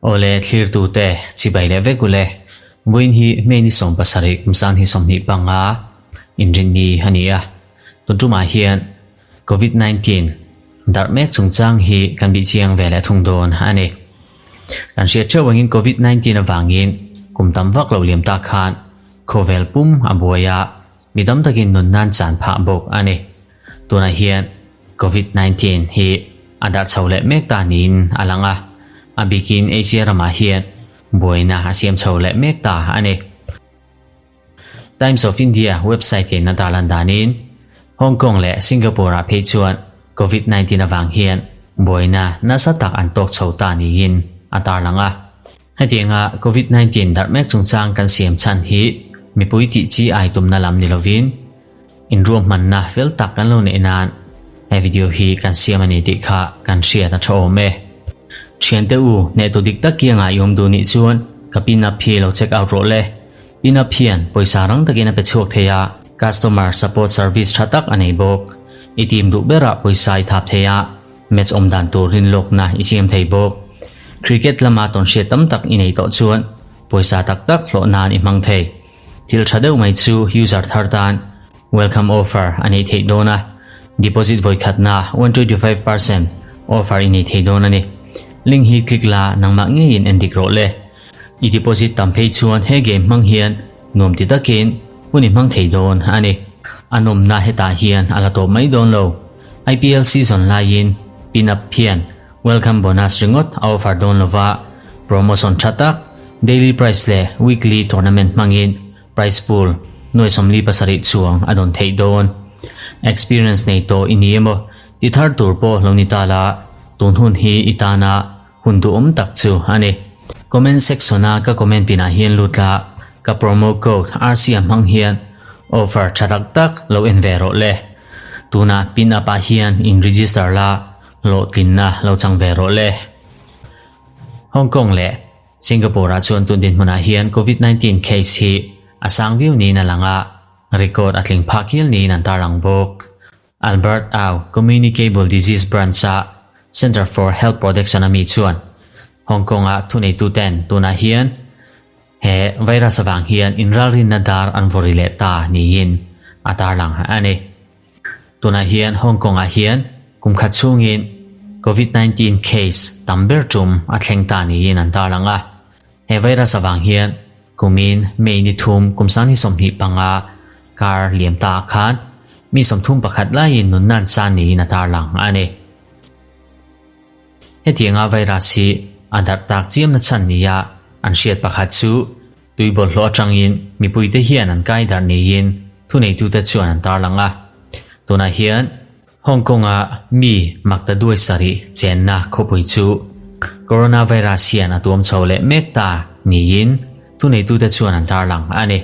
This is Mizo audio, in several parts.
Awle thlirtute chibai leh vek ule. Vawiin hi May ni 17 kum sang hi 25 inrinni a ni a. Tun tumah hian Covid 19 darh mek chungchang hi kan bih chiang ve leh thung dawn a ni. Kan hriat theuh angin Covid 19 avangin kum tam vak lo liam tak khan khawvel pum a buai a, mi tam takin nun nan chan phah bawk a ni. Tunah hian Covid 19 hi a darh chho leh mek ta niin a lang a, a bikin Asia ramah hian buaina a siam chho leh mek ta a ni. Times of India website in a tarlan danin Hong Kong leh Singapore ah phei chuan Covid 19 avang hian buaina nasa tak an tawk chho ta niin a tarlang a. Hetianga Covid 19 darh mek chungchang kan siam chhan hi mipui tih chi ai tumna lam ni lovin inruahmanna fel tak kan lo neih nan he video hi kan siam a ni tih kha kan hriat a tha awm e. Thiante u, hnehtu dik tak kiangah i awm duh nih chuan ka pin up hi lo check out rawh le. Pin up hian pawisa rang takin a pe chhuak thei a, customer support service tha tak a nei bawk. I team duh berah pawisa i thap thei a, match awm dan tur rinlawkna i siam thei bawk. Cricket lama tawnhriat tam tak i nei tawh chuan pawisa tak tak hlawh nan i hmang thei. Thil tha deuh mai chu user thar tan welcome offer a neih theih dawn a, deposit vawi khatna 125% offer i nei thei dawn a ni. Link hi click la nangmah ngeiin en dik rawh le. I deposit tam phei chuan he game hmang hian nuam ti takin hun i hmang thei dawn a ni. A nawmna hetah hian a la tawp mai dawn lo. IPL season laiin pin up hian Welcome bonus ringawt a offer dawn lova, promotion tha tak, daily prize leh weekly tournament hmangin prize pool nuai 47 chuang a dawn theih dawn. Experience nei tawh i ni emaw ti thar tur pawh lo ni ta la, tun hun hi i tana hun duhawm tak chu a ni. Comment section a ka comment pinah hian lut la, ka promo code RC a hmang hian offer tha tak tak lo en ve rawh le. Tunah pin up ah hian in register la, Hlawhtlinna lo chang ve rawh le. Hong Kong leh Singapore ah chuan tun dinhmunah hian Covid 19 case hi a sang viau niin a lang a, record a tling phak hial niin an tarlang bawk. Albert Au Communicable Disease Branch a Centre for Health Protection a mi chuan Hong Kong ah thuneituten tunah hian he virus avang hian inralrinna dar an vawri leh ta niin a tarlang a ni. Tunah hian Hong Kong ah hian kum khat chhungin Covid 19 case tam ber tum a thleng ta niin an tarlang a. He virus avang hian kumin May ni thum kum 2025 kar liam ta ah khan mi 31 laiin nunna an san niin a tarlang a ni. Hetianga virus hi a darh tak chiamna chhan nia an hriat pakhat chu Tui bawlhhlawh atangin mipuite hian an kai darh niin thuneitute chuan an tarlang a. Tunah hian Hong Kong-a mi makta duai sarih chenna khawpui chu coronavirus hian a tuam chho leh mek ta niin thuneitute chuan an tarlang a ni.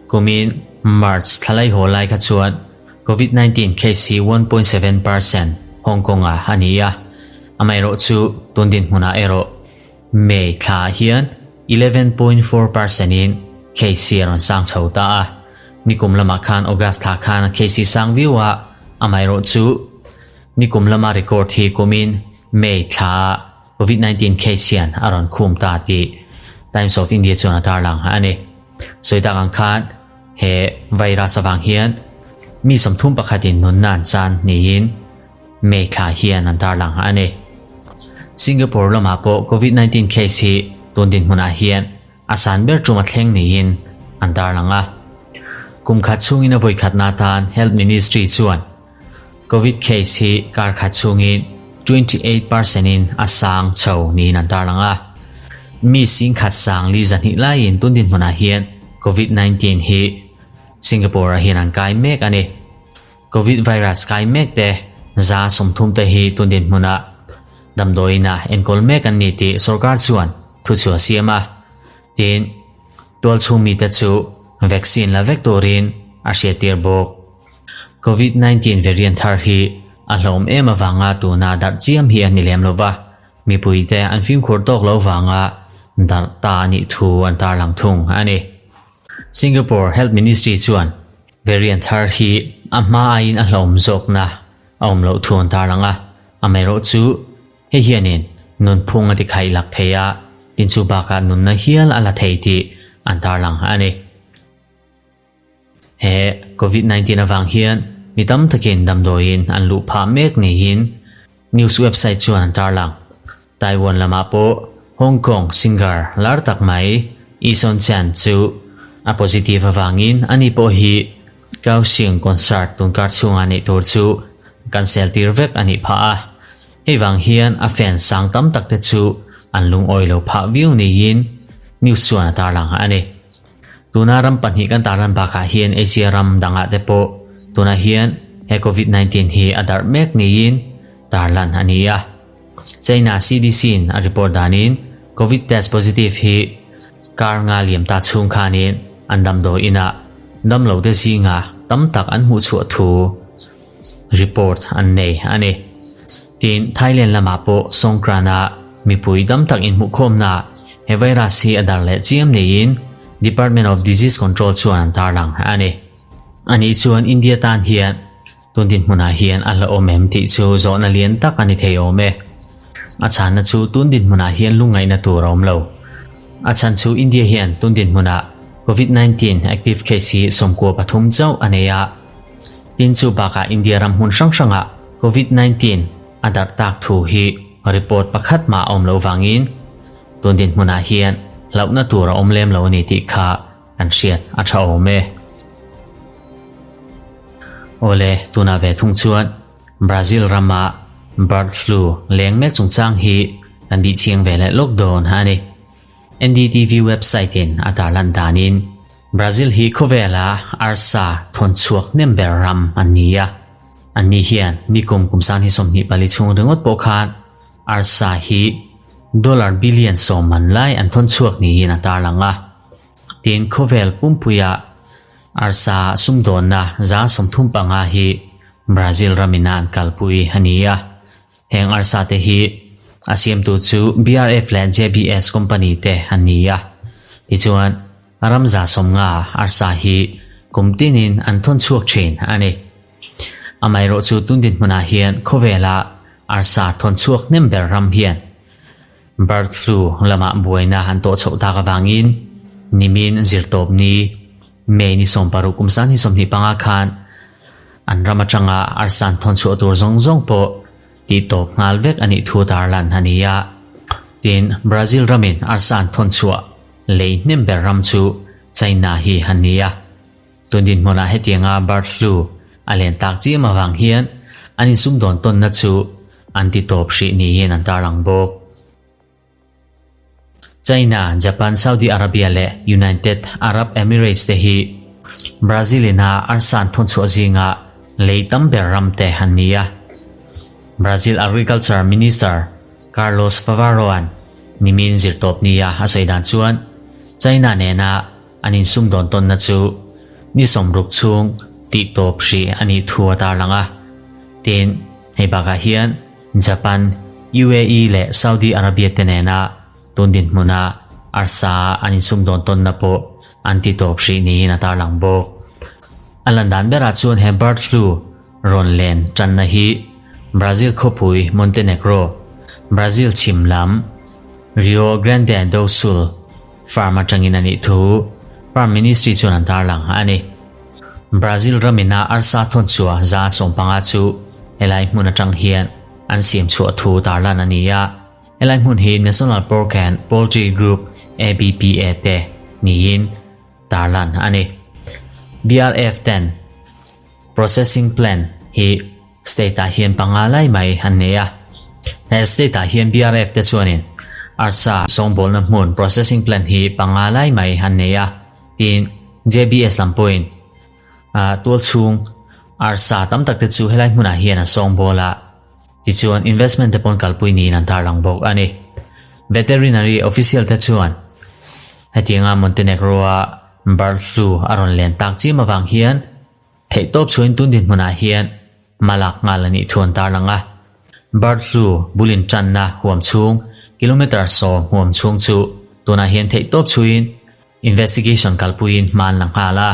Kumin March thlalai haw lai kha chuan Covid 19 case hi 1.7% Hong Kong-ah a ni a, amaherawhchu tun dinhmunah erawh May thlaah hian 11.4% in case a rawn sang chho ta a, nikum lamah khan August thla khan a case sang viau a, amaherawh chu nikum lama record hi kumin May thlaah Covid 19 case hian a rawn khum ta tih Times of India chuan a tarlang a ni. Sawi tak ang khan he virus avang hian mi 31 in nunna an chan niin May thla hian an tarlang a ni. Singapore lamah pawh Covid 19 case hi tun dinhmunah hian a san ber tum a thleng niin an tarlang a. Kum khat chhungin a vawi khatna atan Health Ministry chuan Covid case hi kar khat chhungin 28% in a sang chho niin an tarlang a. Mi sing khat sang li zahnih laiin tun dinhmunah hian Covid 19 hi Singapore ah hian an kai mek a ni. Covid virus kai mek te 30% te hi tun dinhmunah damdawiina enkawl mek an ni tih sorkar chuan thuchhuah a siam a. Tin, tualchhung mite chu vaccine la vek turin a hriattir bawk. Covid 19 variant thar hi a hlawm em avanga tuna darh chiam hi a ni lem lo va, mipuite an fimkhur tawk lo vanga darh ta a nih thu an tarlang thung a ni. Singapore Health Ministry chuan variant thar hi a hma aiin a hlawm zawkna a awm loh thu an tarlang a. Amaherawhchu, hei hianin nunphung a tikhaih lak thei a, tin chu bakah nunna hial a la thei tih an tarlang a ni. He Covid 19 avang hian mi tam takin damdawiin an luh phah mek niin news website chuan an tarlang. Taiwan lamah pawh Hong Kong singer lar tak mai Eason Chan chu a positive avangin ani pawh hi Kaohsiung concert tunkar chhunga neih tur chu cancel tir vek a nih phah a. Hei vang hian a fans sang tam tak te chu an lungawi lo phah viau niin news chuan a tarlang a ni. Tuna ram pahnih kan tarlan bakah hian Asia ram dangah te pawh tunah hian he Covid 19 hi a darh mek niin tarlan a ni a. China CDC in a report danin Covid test positive hi kar nga liam ta chhung khanin an damdawi inah damlo te zinga tam tak an hmuh chhuah thu report an nei a ni. Tin, Thailand lamah pawh Songkran-a mipui dam tak inhmuhkhawmna he virus hi a darh leh chiam niin Department of Disease Control chuan an tarlang a ni. Anih chuan India tan hian tun dinhmunah hian a hlauhawm em tih chu zawhna lian tak a ni thei awm e. A chhanna chu tun dinhmunah hian lungngaihna tur a awm lo. A chhan chu India hian tun dinhmunah Covid 19 active case hi 13 chauh a nei a. Tin chu bakah India ram hmun hrang hrangah Covid 19 a darh tak thu hi report pakhat mah a awm loh vangin tun dinhmunah hian hlauhna tur a awm lem lo a ni tih kha kan hriat a tha awm e. Awle, tunah ve thung chuan Brazil rama bird flu leng mek chungchang hi kan bih chiang ve leh lawk dawn a ni. NDTV website in a tarlan danin Brazil hi khawvela arsa thawn chhuak hnem ber ram an ni a. Anni hian nikum kum sang hi 24 chhung ringawt pawh khan arsa hi dollar billion 10 man lai an thawn chhuak niin a tarlang a. Tin, khawvel pumpuia arsa sumdawnna 35% hi Brazil ramina an kalpui a ni a. Heng arsa te hi a siamtu chu BRF leh JBS company te an ni a. Tichuan, ram 50 arsa hi kum tinin an thawn chhuak thin a ni. Amaherawhchu tun dinhmunah hian khawvela arsa thawn chhuak hnem ber ram hian bird flu lamah buaina an tawh chhoh tak avangin nimin zirtawp ni May ni 16 kum sang hi 25 khan an ram atanga arsa an thawn chhuah tur zawng zawng pawh tih tawp nghal vek a nih thu tarlan a ni a. Tin, Brazil ramin arsa an thawn chhuah lei hnem ber ram chu China hi a ni a. Tun dinhmunah hetianga bird flu a len tak chiam avang hian an insumdawn tawnna chu an ti tawp hrih niin an tarlang bawk. China, Japan, Saudi Arabia leh United Arab Emirates te hi Brazil ina arsa an thawn chhuah zinga lei tam ber ram te an ni a. Brazil Agriculture Minister Carlos Favaro-a'n nimin zirtawp nia a sawi dan chuan China nena an insumdawn tawnna chu ni 60 chhung tih tawp hrih a nih thu a tarlang a. Tin, hei bakah hian Japan, UAE leh Saudi Arabia te nena tun dinhmuna arsa an insumdawn tawnna pawh an ti tawp hrih niin a tarlang bawk. A lan dan berah chuan he bird flu rawn len tanna hi Brazil khawpui Montenegro, Brazil chhim lam Rio Grande do Sul farm atangin a nih thu Farm Ministry chuan an tarlang a ni. Brazil ramina arsa thawn chhuah 15% chu helai hmun atang hian an siam chhuah thu tarlan a ni a. Helai hmun hi National Pork and Poultry Group ABPA te niin tarlan a ni. BRF ten processing plant hi state ah hian panga lai mai an nei a. He state ah hian BRF te chuanin arsa sawngbawlna hmun processing plant hi panga lai mai an nei a. Tin, JBS lam pawhin tual chhung arsa tam tak te chu helai hmunah hian an sawngbawl a. Tichuan investment te pawn kalpui niin an tarlang bawk a ni. Veterinary official te chuan hetianga Montenegro-a bird flu a rawn len tak chiam avang hian theihtawp chhuain tun dinhmunah hian hmalak nghal a nih thu an tarlang a. Bird flu bulin tanna huam chhung kilometre 10 huam chhung chu tunah hian theihtawp chhuin investigation kalpuiin hma an la nghal a.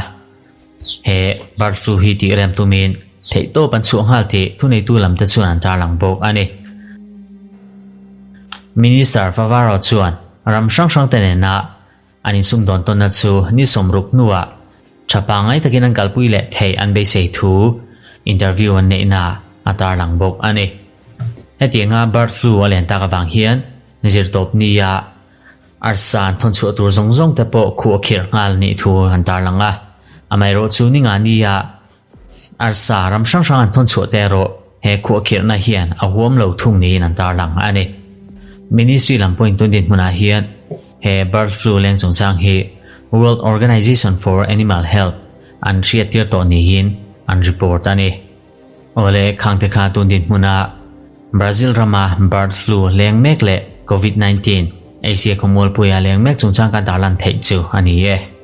He bird flu hi tih rem tumin Theihtawp an chhuah nghal tih thuneitu lamte chuan an tarlang bawk a ni. Minister Favaro chuan ram hrang hrangte nena an insumdawn tawnna chu ni sawmruk hnuah tha pangngai takin an kalpui leh theih an beisei thu interview an neihnaah a tarlang bawk a ni. Hetianga bird flu a len tak avang hian zirtawp nia arsa an thawn chhuah tur zawng zawng te pawh khuh a khirh nghal nih thu an tarlang a, amaherawhchu ni nga nia Arsa ram hrang hrang an thawn chhuah te erawh he khuahkhirhna hian a huam lo thung niin an tarlang a ni. Ministry lam pawhin tun dinhmunah hian he bird flu leng chungchang hi World Organization for Animal Health an hriattir tawh niin an report a ni. Awle khangte kha tun dinhmuna Brazil rama bird flu leng mek leh Covid 19 Asia khawmualpuia leng mek chungchang kan tarlan theih chu a ni e.